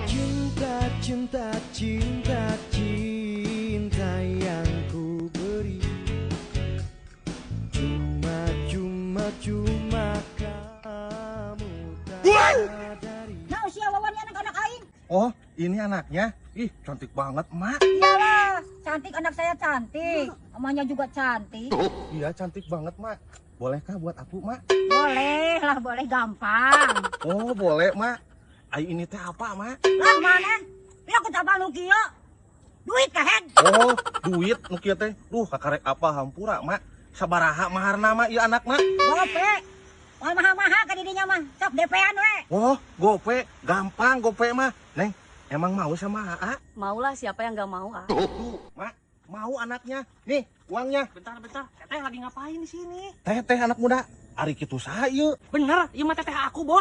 Cinta, cinta, cinta, cinta yang ku beri. Cuma, cuma, cuma kamu tak sadari. Nah, usia wawannya anak-anak aing. Oh, ini anaknya. Ih, cantik banget, Mak. Iyalah, cantik, anak saya cantik. Emaknya juga cantik. Iya, cantik banget, Mak. Bolehkah buat aku, Mak? Boleh lah, boleh, gampang. Oh, boleh, Mak. Ai ini teh apa, Mak? Lah, mana? Ya aku tak nu kieu. Duit kehed. Oh, duit nu kieu teh. Duh, kakarek apa hampura, Mak. Sabaraha maharna, Mak, ieu anak, Mak? Gope. Wah, maha-maha ka didinya mah. Sok DP-an we. Oh, gope. Gampang gope mah. Neng, emang mau sama Aa? Maulah, siapa yang gak mau, ah. Tuh, Mak, mau anaknya. Nih, uangnya. Bentar, bentar. Teteh lagi ngapain di sini? Teh, teh anak muda. Ari kitu saha ieu? Bener, ieu mah teteh aku, Bos.